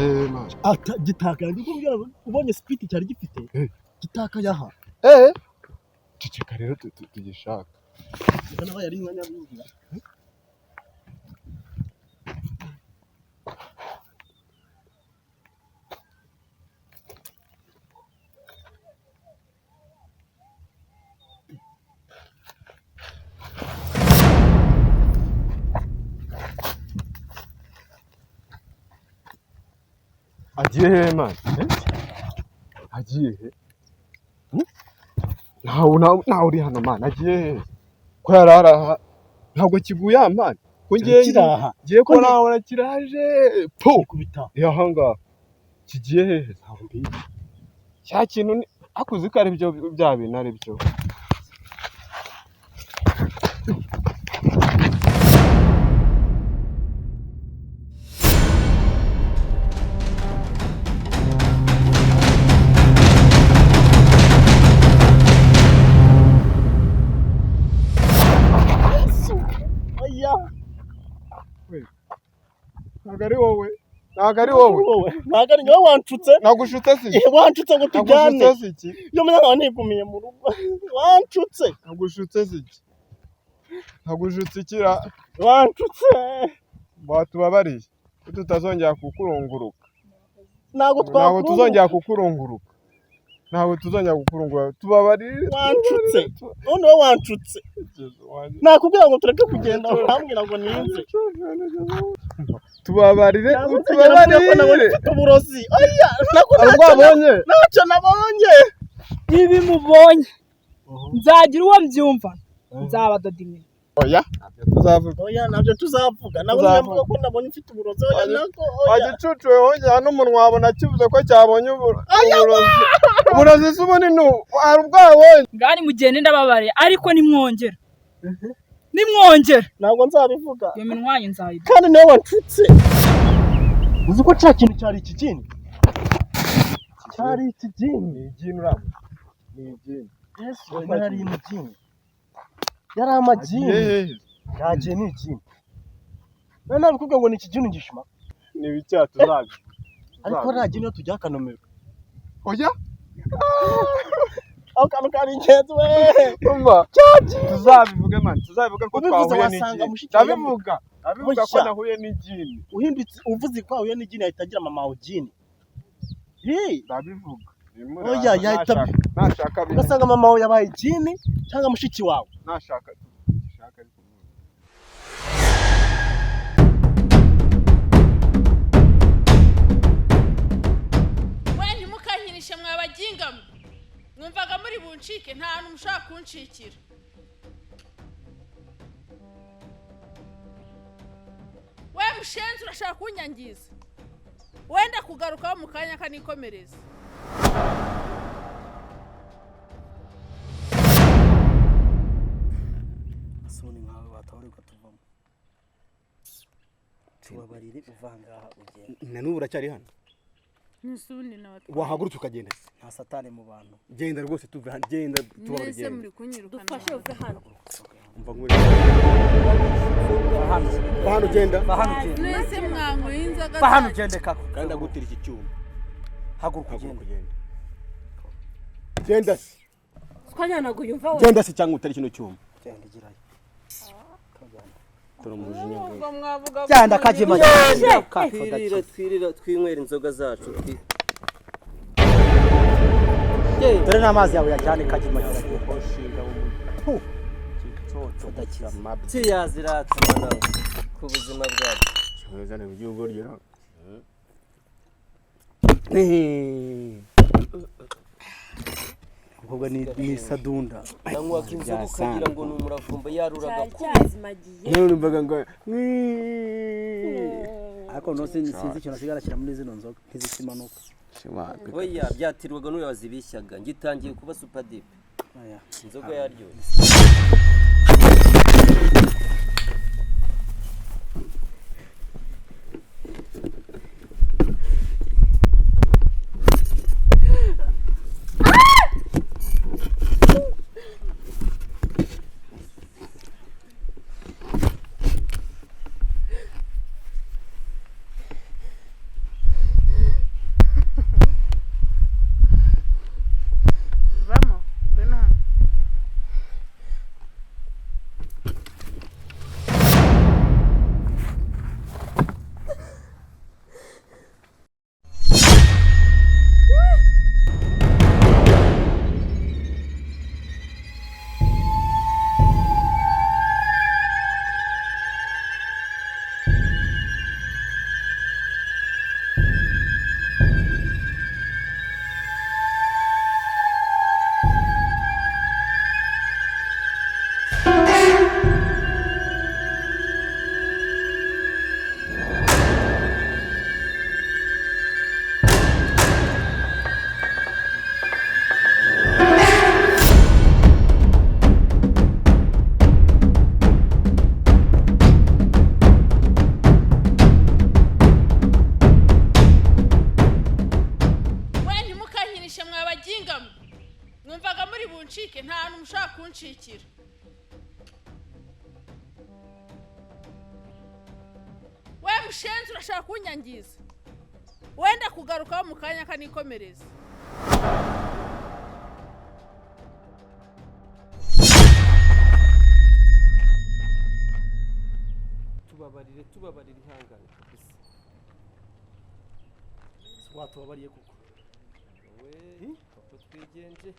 Gitaye man. Ata gitakaye, ndikubwira ubonye speed cyari gifite. Gitakaye aha. Eh. Ceceka rero tugishaka. Nawe yari nka nyabingira. Agiye he man? Agiye he? Ntawe uri hano man, agiye he? Ko yari ari aha ntabwo kiguye aha man. Ko ngiye Kiraha. ngiye ko nabona kiraje po Kubita. aha ngaha kigiye hehe? Ntabwo mbizi. Cya kintu ni akuzi ko ari byo bya bintu ari byo. Oya. Ntabwo ari wowe. Ntabwo ari wowe. Ntabwo ari wowe wanshutse. Nagushutse si iki? Wanshutse ngo tujyane. Nagushutse si iki? Iyo menya nkaba nigumiye mu rugo. Wanshutse. Nagushutse si iki? Nagushutse ikira. Wanshutse. Watubabariye ko tutazongera kukurunguruka. Ntabwo Ntabwo tuzongera kukurunguruka. Ntabwo tuzongera kukurunguruka. Tubabarire. Wanshutse. None wowe wanshutse. Nakubwira ngo tureke kugenda urambwira ngo ninze. Tubabarire, utubabarire. Mfite uburozi. Oya, nako wabonye. Ntacyo nabonye. Ibi mubonye. Nzagira uwo mbyumva. Nzabadoda iminwa. Oya, tuzavuga. Oya, nabyo tuzavuga. Nabwo mvuga ko nabonye mfite uburozi. Oya, nako oya. Wagicucuwe wongera n'umunwa wabona kivuze ko cyabonye uburozi. Uburozi si ubunini, hari ubwo wabonye. Ngani mugende ndababariye ariko nimwongera. Nimwongera. Ntabwo nzabivuga. Iyo minwa yanyu nzayidoda. Kandi nawe wanshutse. Uzi ko cya kintu cyari ikigini? Cyari ikigini. Ni igini uriya. Ni igini. Yesu, yari imigini. Yari amagini. Yagiye ni igini. Nari nabikubwiye ngo ni ikigini ngishima. Ni ibicyaha tuzabivuga. Ariko nta gini iyo tujya akanomero. Oya. Ako kantu kari ingenzi we. Umva. Tuzabivuge man, tuzabivuge ko twahuye n'igini. Ndabivuga. Ndabivuga ko nahuye n'igini. Uhindutse uvuze ko wahuye n'igini ahita agira mama wawe igini. Ndabivuga. Oya, yahita nashaka ugasanga mama wawe yabaye igini cyangwa mushiki wawe. Nashaka gishaka ariko. We ntimukankinishe mwabaginga mwe. Mwumvaga muri buncike nta hantu mushaka kunshikira. We mushenzi urashaka kunyangiza. Wenda kugarukaho mu kanya kanikomereza. Asoni nkawe watahora ukatuvamo. Tubabarire uvangaha ugenda. Na n'ubu uracyari hano. Nisundi na Wahagurutse ukagenda se. Nta satani mu bantu. Genda rwose tuve hano, genda tubabarire. Mwese muri kunyirukana. Dufashe uve hano. Umva nkwe. Va hano genda. Va hano ugende. Mwese mwanyweye inzoga. Va hano ugende kako. Kandi agutira iki cyuma. Haguruka ugende. Genda se. Twanyana yumva we. Genda se cyangwa utari kino cyuma. Genda igirayo. Genda kajima. Twirira twirira twinywera inzoga zacu. Dore n'amazi yawe yajyane kajima. Kiyaziratuma nawe ku buzima bwacu. Ubwo ni sadunda. Nanywa inzoga ukagira ngo ni umuravumba yaruraga ku. Nurumvaga ngo Ariko no sinzi ikintu asigara ashyira muri zino nzoga ntizikimanuka. Oya byatirwaga n'uyu wazibishyaga ngitangiye kuba super deep. Inzoga yaryoshye. kuncikira. We mushenzi urashaka kunyangiza. Wenda kugarukaho mu kanya kanikomereza. Tubabarire, tubabarire, ihangane kabisa. Watubabariye koko? We papa twigenje.